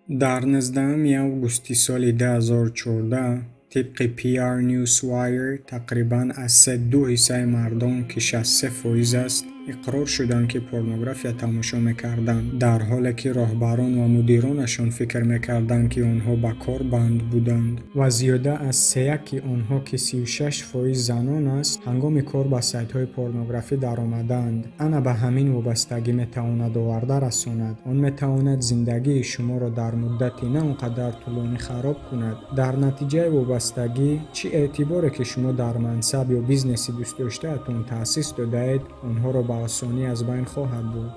Дар 19 августи соли 2014, тибқи PR Newswire, тақрибан аз се ду ҳиссаи мардон, ки 63% аст, иқрор шуданд, ки порнография тамошо мекарданд, дар ҳоле ки роҳбарон ва мудиронашон фикр мекарданд, ки онҳо ба кор банд буданд. Ва зиёда аз сеяки онҳо, ки 36% занон аст, ҳангоми кор ба сайтҳои порнографӣ даромадаанд. Ана ба ҳамин вобастагӣ метавонад оварда расонад. Он метавонад зиндагии шуморо дар муддати на он қадар тӯлонӣ хароб кунад. Дар натиҷаи вобастагӣ, чӣ эътиборе, ки шумо дар мансаб ё бизнеси дӯстдоштаатон таъсис додаед, онҳоро ба осонӣ аз байн хоҳад бурд.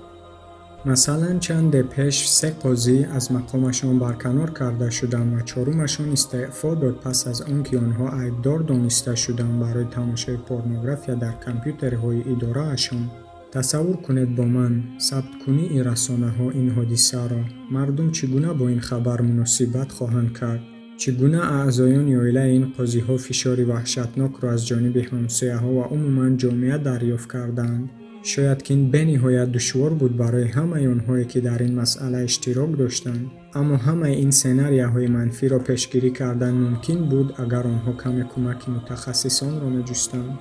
Масалан, чанде пеш се қозӣ аз мақомашон барканор карда шуданд ва чорумашон истеъфо дод, пас аз он ки онҳо айбдор дониста шуданд барои тамошои порнография дар компютерҳои идораашон. Тасаввур кунед бо ман сабткунии расонаҳо ин ҳодисаро. Мардум чӣ гуна бо ин хабар муносибат хоҳанд кард? Чӣ гуна аъзоёни оилаи ин қозиҳо фишори ваҳшатнокро аз ҷониби ҳамсояҳо ва умуман ҷомеа дарёфт кардаанд? Шояд ки ин бениҳоят душвор буд барои ҳамаи онҳое, ки дар ин масъала иштирок доштанд. Аммо ҳамаи ин сценарияҳои манфиро пешгирӣ кардан мумкин буд, агар онҳо каме кӯмаки мутахассисонро меҷустанд.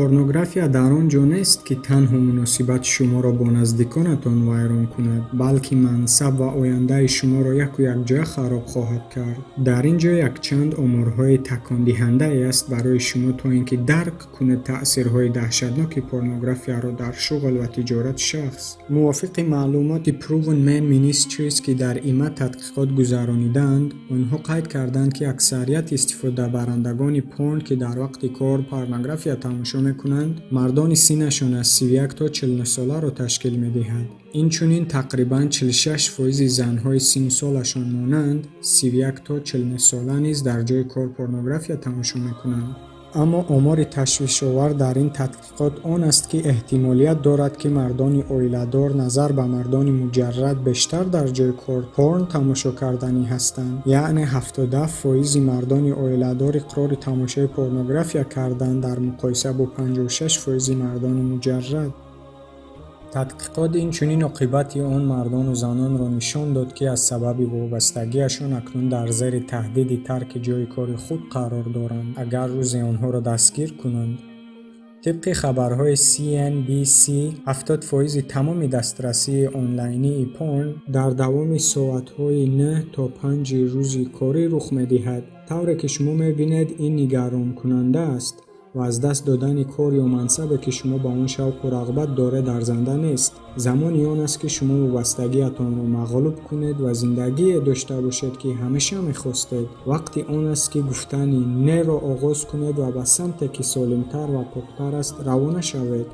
Порнография дар он ҷо нест, ки танҳо муносибати шуморо бо наздиконатон вайрон кунад, балки мансаб ва ояндаи шуморо яку якҷоя хароб хоҳад кард. Дар ин ҷо якчанд оморҳои такондиҳандае аст барои шумо, то ин ки дарк кунед таъсирҳои даҳшатноки порнографияро дар шуғл ва тиҷорати шахс. Мувофиқи маълумоти Proven Man Ministries, ки дар има тадқиқот гузаронидаанд, онҳо қайд карданд, ки аксарияти истифодабарандагони порн, ки дар вақти кор порнография тамошо мекунанд, мардони синнашон аз 31 то 49 соларо ташкил медиҳад. Инчунин тақрибан 46 фоизи занҳои синну солашон монанд 31 то 49 сола низ дар ҷои кор порнография тамошо мекунанд. Аммо омори ташвишовар дар ин тадқиқот он аст, ки эҳтимолият дорад, ки мардони оиладор назар ба мардони муҷаррад бештар дар ҷои кор порн тамошо карданӣ ҳастанд, яъне 77 фоизи мардони оиладор иқрори тамошои порнография карданд дар муқоиса бо 56 фоизи мардони муҷаррад. Тадқиқот инчунин оқибати он мардону занонро нишон дод, ки аз сабаби вобастагиашон акнун дар зери таҳдиди тарки ҷойи кори худ қарор доранд, агар рӯзе онҳоро дастгир кунанд. Тибқи хабарҳои CNBC, 70 фоизи тамоми дастрасии онлайнии порн дар давоми соатҳои 9 то 5 рӯзи корӣ рух медиҳад. Тавре ки шумо мебинед, ин нигаронкунанда аст ва аз даст додани кор ё мансабе, ки шумо ба он шавқу рағбат доред, арзанда нест. Замони он аст, ки шумо вобастагиатонро мағлуб кунед ва зиндагие дошта бошед, ки ҳамеша мехостед. Вақти он аст, ки гуфтани «не»-ро оғоз кунед ва ба самте, ки солимтар ва поктар аст, равона шавед.